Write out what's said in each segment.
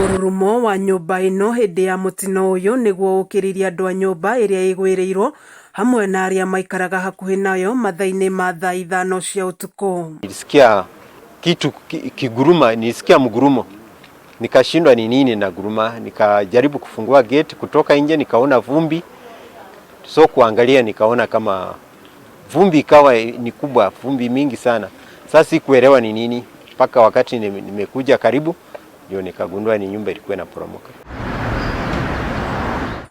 Mũrurumo wa nyũmba ĩno hĩndĩ ya mũtino ũyũ nĩguo ũkĩririe andũ a nyũmba ĩrĩa ĩgwĩrĩirwo hamwe na arĩa maikaraga hakuhĩ nayo mathaa-inĩ ma thaa 5 cia ũtukũ. Nilisikia kitu kiguruma, nilisikia mgurumo, nikashindwa ni nini na guruma, nikajaribu kufungua gate kutoka nje, nikaona vumbi, so kuangalia nikaona kama vumbi ikawa ni kubwa, vumbi mingi sana. Sasa sikuelewa ni nini mpaka wakati nimekuja karibu ndio nikagundua ni nyumba ilikuwa inaporomoka.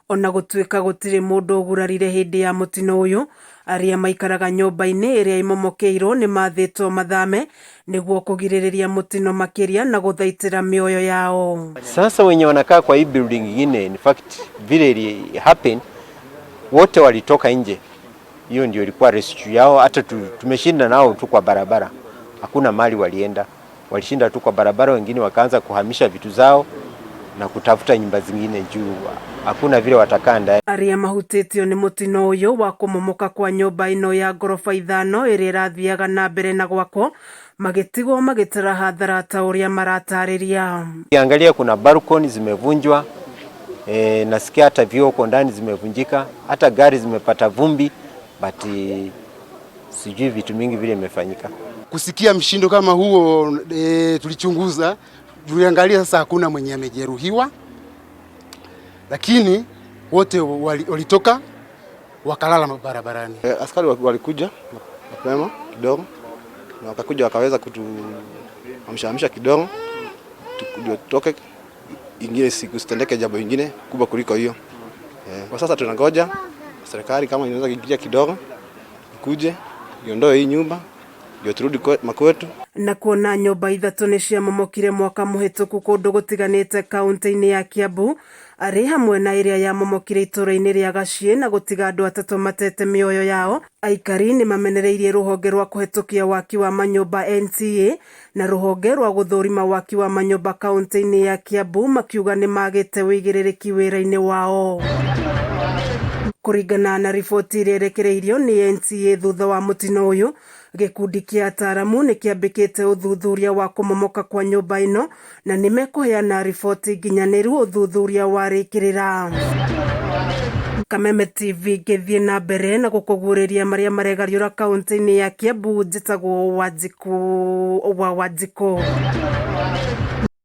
Ona gũtuĩka gũtirĩ mũndũ ũgurarire hĩndĩ ya mũtino ũyũ, arĩa maikaraga nyũmba-inĩ ĩrĩa ĩmomokeirwo nĩ mathĩtwo mathame nĩguo kũgirĩrĩria mũtino makĩria na gũthaitĩra mĩoyo yao. Sasa wenye wanakaa kwa hii building ingine, in fact vile ili happen, wote walitoka nje. Hiyo ndio ilikuwa rescue yao. Hata tumeshinda nao tu kwa barabara, hakuna mali walienda, walishinda tu kwa barabara. Wengine wakaanza kuhamisha vitu zao na kutafuta nyumba zingine juu hakuna vile watakaa ndani. Arĩa mahutĩtio nĩ mũtino ũyũ wa kũmomoka kwa nyũmba ĩno ya ngoroba 5 ĩrĩa ĩrathiaga na mbere na gwakwo magĩtigwo magĩtara hathara ta ũrĩa maratarĩria. Ukiangalia kuna balcony zimevunjwa, nasikia hata vioo huko ndani zimevunjika, hata gari zimepata vumbi, but sijui vitu mingi vile imefanyika. Kusikia mshindo kama huo, tulichunguza, tuliangalia, sasa hakuna mwenye amejeruhiwa, lakini wote walitoka wakalala barabarani. Askari walikuja mapema kidogo na wakakuja wakaweza kutuamsha kidogo ndio tutoke, ingine siku sitendeke jambo ingine kubwa kuliko hiyo. Kwa sasa tunangoja serikali kama inaweza kuingilia kidogo ikuje iondoe hii nyumba ndio turudi makwetu. Na kuona nyũmba 3 nĩ ciamomokire mwaka mũhĩtũku kũndũ gũtiganĩte kaunti-inĩ ya Kiambu arĩ hamwe na ĩrĩa yamomokire itũũra-inĩ rĩa Gaciĩ na gũtiga andũ 3 matete mĩoyo yao. Aikari nĩ mamenereirie rũhonge rwa kũhetũkia waki wa manyũmba NCA na rũhonge rwa gũthũrima waki wa manyũmba kaunti-inĩ ya Kiambu makiuga nĩ magĩte wĩigĩrĩrĩki wĩra-inĩ wao. Kũringana na riboti ĩrĩa ĩrekereirio nĩ NCA thutha wa mũtino ũyũ, gĩkundi kĩa ataaramu nĩ kĩambĩkĩte ũthuthuria wa kũmomoka kwa nyũmba ĩno na nĩ mekũheana riboti nginyanĩru ũthuthuria warĩkĩrĩra. Kameme TV ngĩthiĩ na mbere na gũkũguũrĩria marĩa maregariũra kaunti-inĩ ya Kiambu. Njĩtagwo Wanjikũ wa Wanjikũ.